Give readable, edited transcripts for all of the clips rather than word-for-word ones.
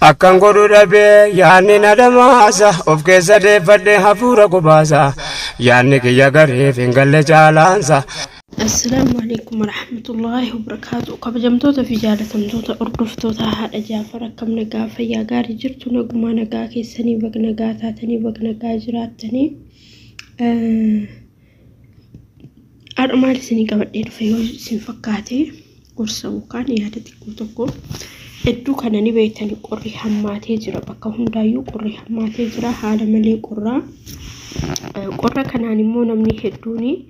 Akkan godhu dhabee yaadni na dhamaasa, of keessa deeffadhee hafuura qubaasa, yaadni kiyya gariif hin galle caalaansa. Assalaamu alaikum warahmatullaahi wabarakaatu. Kabajamtoota fi jaalatamtoota hordoftoota haadha Jaafar, akkam nagaa, fayyaa gaarii jirtu? Nagumaa, nagaa keessanii, baga nagaa taatanii, baga nagaa jiraattanii. Har'a maal isinii qabadhee dhufe yoo isin fakkaate, gorsa yookaan yaada xiqqoo tokko. Hedduu kana ni beektani, qorri hammaatee jira, bakka hundaayyuu qorri hammaatee jira, haala malee qorraa. Qorra kanaan immoo namni hedduun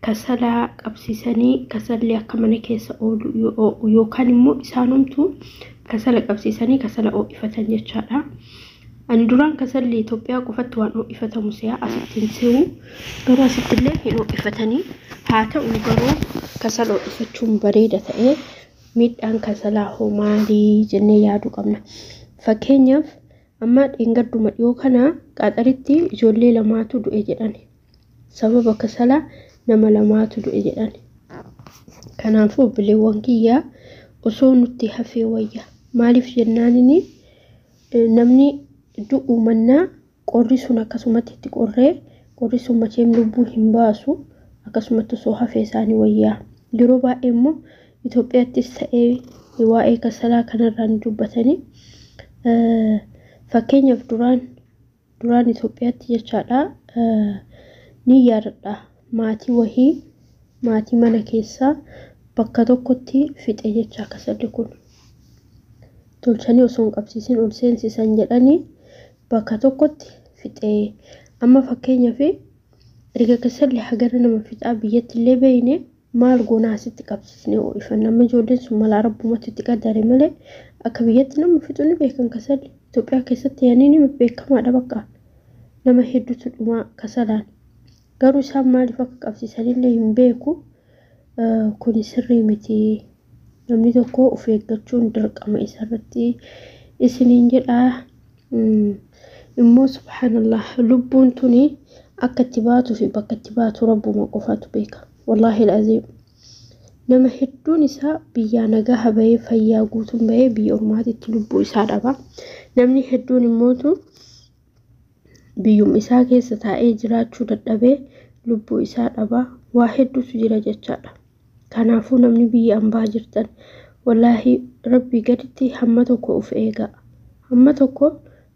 kasala qabsiisanii, kasalli akka mana keessa oolu yookaan immoo isaanumtu kasala qabsiisanii kasala ho'ifatan jechaadha. Ani duraan kasalli Itoophiyaa qofatti waan ho'ifatamu si'a, asitti hin se'u, garuu asitti illee hin ho'ifatanii. Haa ta'u garuu kasala ho'ifachuun bareeda ta'ee, miidhaan kasalaa hoo maalii jennee yaaduu qabna. Fakkeenyaaf, amma dheengadduma dhiyoo kana Qaxaritti ijoollee lamaatu du'e jedhan. Sababa kasalaa nama lamaatu du'e jedhan. Kanaafuu obboleewwan kiyyaa, osoo nutti hafee wayya. Maaliif jennaanini, namni du'u mannaa qorri sun akkasumatti itti qorree, qorri sun macheem lubbuu hin baasu, akkasumatti osoo hafee isaanii wayyaa. Yeroo baay'ee immoo Itoophiyaattis ta'ee waa'ee kasalaa kanarraa ni dubbatanii. Fakkeenyaaf, duraan duraan Itoophiyaatti jechaadha, ni yaadadha, maatii wahii, maatii mana keessaa bakka tokkotti fixe jecha kasalli kun. Tolchanii osoo hin qabsiisin ol seensisan jedhanii bakka tokkotti fixee. Amma fakkeenyaaf, erga kasalli hagana nama fixaa biyyatti illee beeyne, maal goonaa asitti qabsiisnee ho'ifanna? Amma ijoolleen sun malaa rabbumatti itti qaddare malee akka biyyatti nama fixu ni beekan kasalli. Itoophiyaa keessatti yaanii ni beekamaadha, bakka nama hedduutu dhumaa kasalaan. Garuu isaan maaliif akka qabsiisanillee hin beeku. Kuni sirrii miti. Namni tokko of eeggachuun dirqama isarratti isiniin jedhaa. Immoo subhaanallah, lubbuun tuni akka itti baatuu fi bakka itti baatu rabbuma qofaatu beeka. Wallaahi al'aziim. Nama hedduun isaa biyyaa nagaa bahee, fayyaa guutuun bahee, biyya ormaatitti lubbuu isaa dhaba. Namni hedduun immootu biyyuma isaa keessa taa'ee jiraachuu dadhabee lubbuu isaa dhaba. Waa hedduutu jira jechaadha. Kanaafuu namni biyya ambaa jirtan, wallaahi rabbii gaditti hamma tokko of eegaa. Hamma tokko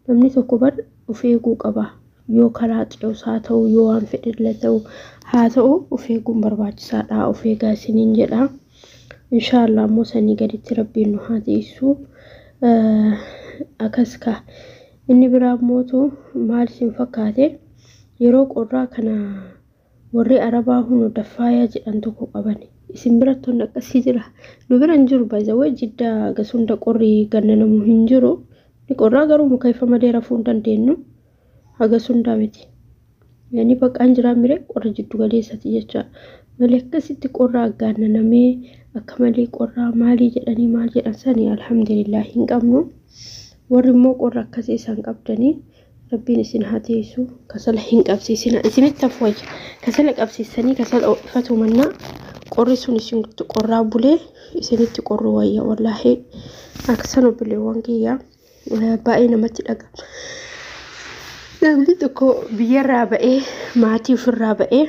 namni tokko bar of eeguu qaba. Yoo karaa ce'us haa ta'u, yoo waan fedhillee ta'u haa ta'u, of eeguun barbaachisaadha. Of eegaa isiniin jedha. Inshaallah immoo sanii gaditti rabbiin nu haa tiisu. Akkas ka. Inni biraa immootu maal isin fakkaate, yeroo qorraa kana warri Arabaa hunu daffaayaa jedhan tokko qaban. Isin biratti wanni akkasii jira? Nu bira hin jiru, baay'ee Jiddaa gasunda qorri ganna namu hin jiru. Ni qorraa garuu mukayfa malee rafuu hin dandeenyu. Haga sundaa miti. Yani baqaan jiraa mire, qorra jiddu galeessati jecha malee akkasitti qorra aggaannanamee akka malee qorraa maalii jedhanii maal jedhan sani alhamdulillah hin qabnu. Warri immoo qorra akkasii isaan qabdanii, rabbiin isin haa tiisu. Kasala hin qabsiisina, isinitti hafu wayya. Kasala qabsiisanii kasala ho'ifatu mannaa, qorri sun isinitti qorraa bulee isinitti qorru wayya, wallaahi. Akkasan obboleewwan kiyyaa, baay'ee namatti dhaga'ama. Namni tokko biyyarraa ba'ee, maatii ofirraa ba'ee,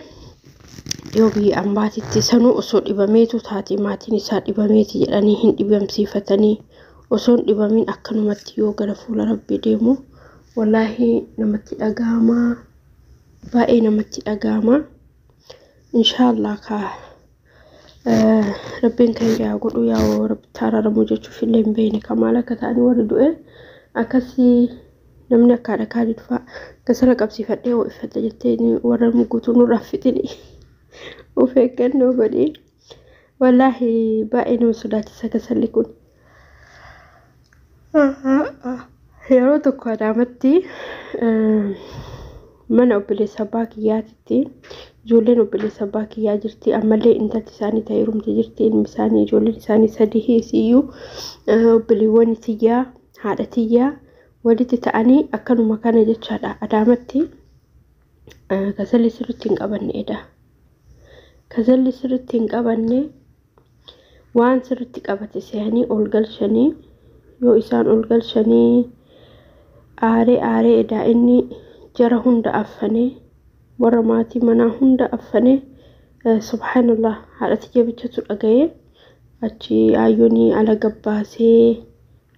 yoo biyya ambaatitti sanuu osoo dhibameetu taate, maatiin isaa dhibameeti jedhanii hin dhibamsiifatanii, osoo hin dhibamin akkanumatti yoo gara fuula rabbii deemu, wallaahi namatti dhaga'ama, baay'ee namatti dhaga'ama. Inshaallah kaa rabbiin kan yaa godhu, yaa rabbitti araaramu jechuuf illee hin beekne kan maal akka ta'anii warri du'e. Akkasii namni akka haadha Kaalid fa'a kasala qabsiifadhee ho'ifadha jettee warra guutuu nurraa fixini, of eeggannoo godhi. Wallaahi baay'ee nama sodaachisa kasalli kun. Yeroo tokko Adaamatti mana obboleessa abbaa kiyyaatitti ijoolleen obboleessa abbaa kiyyaa jirti. Ammallee intalti isaanii ta'ee heerumte jirti. Ilmi isaanii, ijoolleen isaanii sadii isiyyuu, obboleewwan tiyyaa, haadha tiyyaa walitti ta'anii akkanuma kana jechaadha. Adaamatti kasalli sirriitti hin qabanneedha. Kasalli sirriitti hin qabanne, waan sirriitti qabate se'anii ol galchanii Yoo isaan ol galchanii aaree aaree edaa inni jara hunda affanee, warra maatii manaa hunda affanee, subhaanallah, haadha tiyya bichatu dhaga'ee achi aayyoonii ala gabbaasee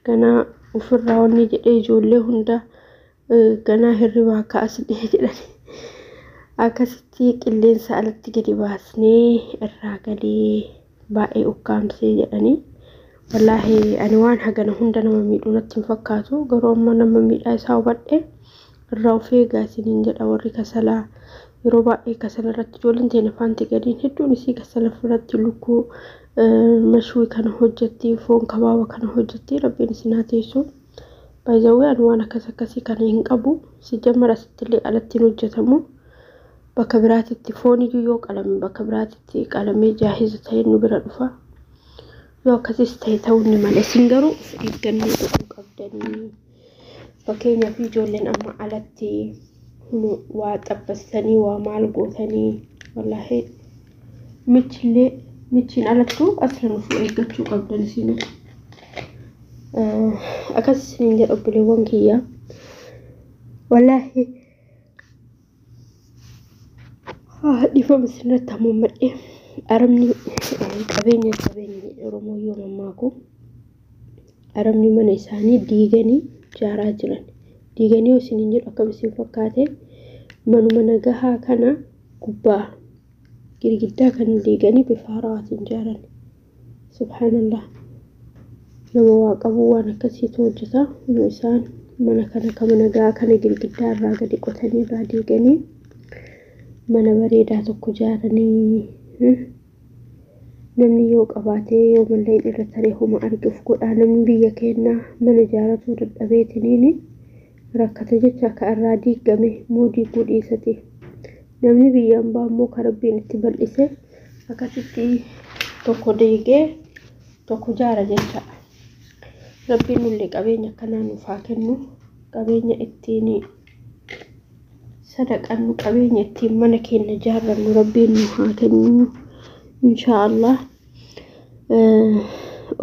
ganaa ofirraa wanni jedhee ijoollee hunda ganaa hirribaa kaasnee jedhani. Akkasitti qilleensa alatti gadi baasnee irraa galee baay'ee ukkaamsee jedhanii. Wallaahi ani waan hagana hunda nama miidhuu natti hin fakkaatu, garuu amma nama miidhaa isaa hubadhe irraa of eegaa isiniin jedha. Warri kasalaa yeroo baay'ee kasala irratti ijoolleen teenya faanti gadiin hedduun isii kasala irratti lukkuu mashwii kana hojjetti, foon kabaaba kana hojjetti. Rabbiin isin haa teessu. Baay'ee ani waan akkas akkasii kana hin qabu. Si jammara asittillee alatti hin hojjetamu. Bakka biraatitti foon iyyuu yoo qalame bakka biraatitti qalamee jaahiza ta'e nu bira dhufa. Yoo akkasis ta'e ta'uu ni mala. Isin garuu of eeggannoo godhuu qabdanii. Fakkeenyaaf ijoolleen amma alatti waa xabbassanii waa maal gootanii, wallaahi michillee michiin alattuu aslan of eeggachuu qabdan isin. Akkas isiniin jedha obboleewwan kiyya. Wallaahi dhiifama isinirratti hamuummadhe. Arabni qabeenya qabeenya Oromoo yoo mammaaku, arabni mana isaanii diiganii ijaaraa jiran. Diiganii yoo isiniin jedhu akkam isin fakkaate? Manuma nagahaa kana gubbaa girgiddaa kan diiganii bifa haaraatiin ijaaran. Subhaanallah. Nama waa qabu waan akkasiitu hojjeta. Nu isaan mana kana kama nagaa kana girgiddaa irraa gadi qotanii irraa diiganii mana bareedaa tokko ijaaranii. Namni yoo qabaatee yoo malleen irra taree homa arguuf godhaa. Namni biyya keenyaa mana ijaaratuu dadhabeetiniin rakkata jecha akka irraa diigame moo diiguu dhiisate. Namni biyya ambaa immoo kan rabbiin itti bal'ise akkasitti tokko diigee tokko ijaara jecha. Rabbiin nullee qabeenya akkanaa nuuf haa kennu. Qabeenya ittiin sadaqannu, qabeenya ittiin mana keenya ijaarrannu rabbiin nu haa kennu inshaallah.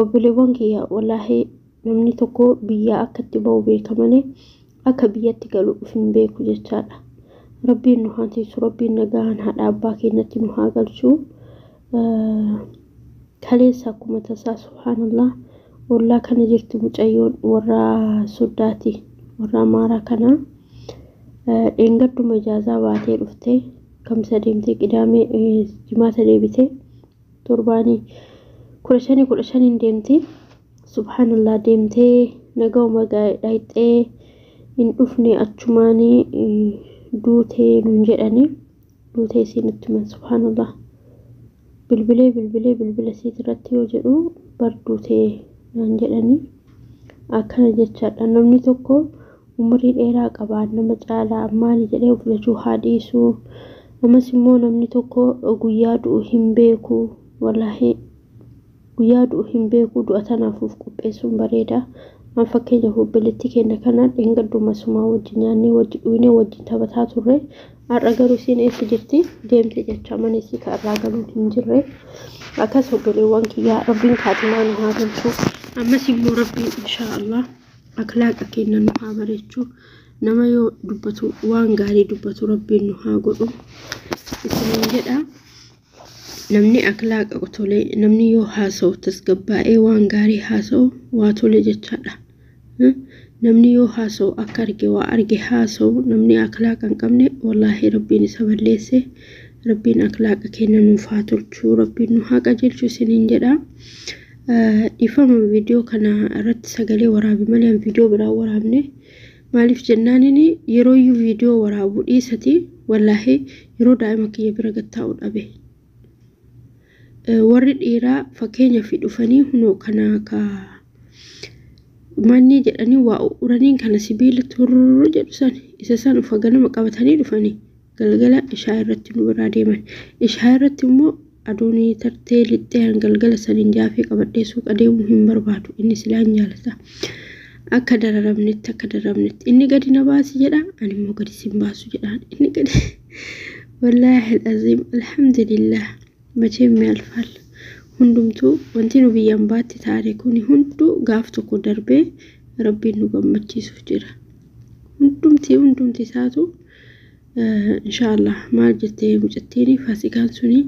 Obboleewwan kiyya, wallaahi namni tokko biyyaa akka itti bahu beeka malee akka biyyatti galu of hin beeku jechaadha. Rabbiin nu haa tiisu, rabbiin nagaan haadha abbaa keenyatti nu haa galchu. Kaleessa akkuma tasaa, subhaanallah, ollaa kana jirti mucayyoon warra soddaati, warra amaaraa kanaa. Dheengadduma ijaazaa baatee dhuftee kamsa deemtee qidaamee jimaata deebitee torbaanii 15 15n deemti. Subhaanallah, deemtee nagahuma dhayxee hin dhufne, achumaanii duutee nuun jedhanii, duutee isiin itti himan. Subhaanallah, bilbilee bilbilee bilbila isiit irratti yoo jedhu bar duutee naan jedhanii. Akkana jechaadha. Namni tokko umurii dheeraa qabaa nama caalaa maali jedhee of jajuu haa dhiisu. Ammas immoo namni tokko guyyaa du'u hin beeku. Wallaahi guyyaa du'u hin beeku. Du'a tanaaf of qopheessuun bareeda. An fakkeenyaaf obboleettii keenya kana dheengadduma sumaa wajjin nyaannee, wajji dhugnee, wajjin taphataa turre. Har'a garuu isiin eessa jirti? Deemte jecha, mana isii ka irraa galuun hin jirre. Akkas obboleewwan kiyyaa, rabbiin kaatimaa nu haa galchu. Ammas immoo rabbiin inshaallah akhlaaqa keenya nu haa bareechu. Nama yoo dubbatu waan gaarii dubbatu rabbiin nu haa godhu isiniin jedha. Namni akhlaaqa tole, namni yoo haasa'u tasgabbaa'ee waan gaarii haasa'u waa tole jechaadha. Namni yoo haasa'u akka arge waa arge haasa'u, namni akhlaaqa hin qabne wallaahi rabbiin isa balleesse. Rabbiin akhlaaqa keenya nuuf haa tolchu, rabbiin nu haa qajeelchu isiniin jedha. Dhiifama, viidiyoo kana irratti sagalee waraabe malee viidiyoo biraa waraabne. Maaliif jennaanini, yeroo iyyuu viidiyoo waraabuu dhiisati, wallaahi yeroo daa'ima kiyya bira gattaa'u dhabe. Warri dhiiraa fakkeenyaaf dhufanii hunoo kana ka manni jedhanii waa uranii kana sibiila turru jedhu san isa san ufa ganama qabatanii dhufanii galgala ishaa irratti nu biraa deeman. Ishaa irratti immoo aduun tartee lixxee galgala saniin jaafee qabadhee suuqa deemuu hin barbaadu. Inni silaa hin jaalata. Akka dararamnetti, akka dararamnetti inni gadi na baasi jedha, ani immoo gadi sin baasu jedhaan. Inni gadi, wallaahi alazim, alhamdulillah, መቼም ያልፋል። Hundumtuu wanti nu biyyaan baatti taane kun hunduu gaaf tokko darbee rabbiin nu gammachiisuuf jira. Hundumti isaatu inshaallah. Maal jettee mucattiin faasikaan suni,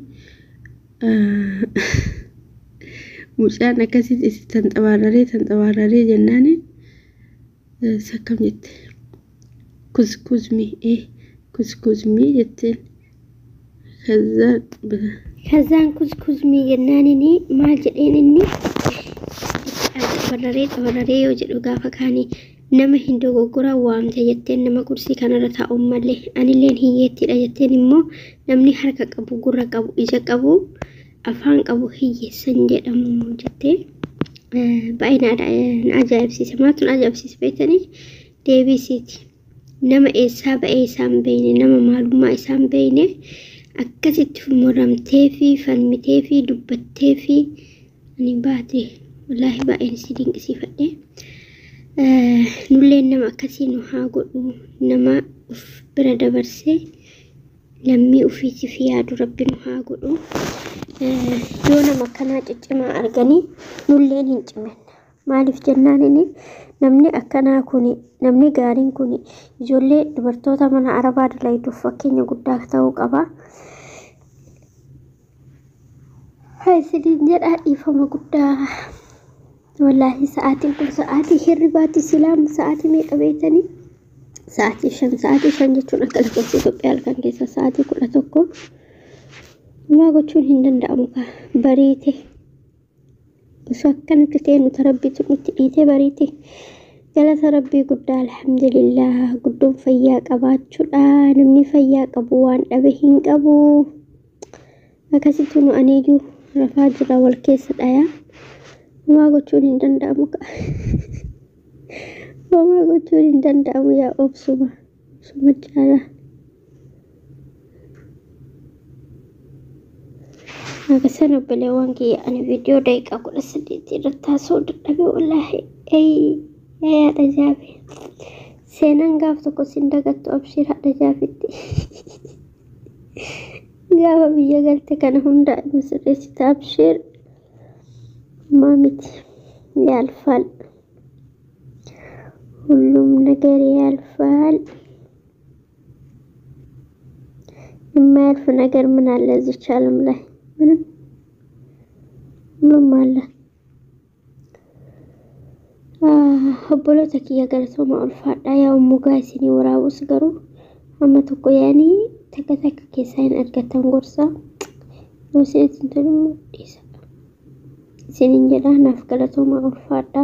mucaan akkasitti itti tanxabaararee tanxabaararee jennaani sakkam jette, kuzkuzmi kuzkuzmi jetteen. Kazaan kuzkuzmii jennaanini maal jedheen inni xabararee xabararee yoo jedhu gaafa kaanii nama hin dogoggora waamte jetteen, nama kursii kanarra taa'uun malee anilleen hiyyeettidha jetteen. Immoo namni harka qabu, gurra qabu, ija qabu, afaan qabu hiyyeessan jedhamu jettee. Baay'ee na ajaa'ibsiise. Maaltu na ajaa'ibsiise beektanii? Deebisiiti. Nama eessaa ba'ee isaan beekne, nama maalummaa isaan beekne akkasitti muramtee fi falmitee fi dubbattee fi ani baate, wallaahi baay'een si dinqisiifadhe. Nulleen nama akkasii nu haa godhu, nama uf bira dabarsee lammii ofiitiif yaadu rabbi nu haa godhu. Yoo nama akkanaa ciccimaa arganii nulleen hin cimenna. Maaliif jennaan, inni namni akkanaa kun, namni gaariin kun ijoollee dubartoota mana arabaa dalayduuf fakkeenya guddaa ta'uu qaba. Isiniin jedha, dhiifama guddaa. Wallaahi sa'aatiin kun sa'aatii hirribaatti. Silaam sa'aatii meeqa beektanii? Sa'aatii 5. Sa'aatii 5 jechuun akka lakkoofsa Itoophiyaa halkan keessa sa'aatii 11. Homaa gochuun hin danda'amu kaa, bariite. Osoo akkanatti ta'e nuti rabbiitu nutti dhiitee bariite. Galata rabbii guddaa, alhamdulillah, guddoon fayyaa qabaachuudha. Namni fayyaa qabu waan dhabe hin qabu. Akkasitti nu aniyyuu rafaa jira, wal keessa dhayaa. Homaa gochuun hin danda'amu kaa. Homaa gochuun hin danda'amu, yaa obsuma. Obsuma caalaa. Akkasana obboleewwan kiyya, ani viidiyoo daqiiqaa 18 irratti haasa'uu dadhabe wallaahi. Yaa haadha jaabe. Seenaan gaaf tokko sin dagattu, abshiir haadha jaafitti. Gaafa biyya galte kana hunda nu sirreessita, abshiir. Homaa miti, ያልፋል። ሁሉም ነገር ያልፋል። የማያልፍ ነገር ምን አለ እዚች ዓለም ላይ? ምንም፣ ሁሉም አለ። Obboloota kiyya, galatooma, ulfaadha. Yaa mugaa isinii waraabus garuu amma tokko yaanii takka takka keessaa hin argattan gorsa. Yoo isinitti hin tolu immoo dhiisa. Isiniin jedha, naaf galatooma, ulfaadha.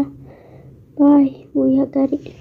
Baay'ee guyyaa gaarii.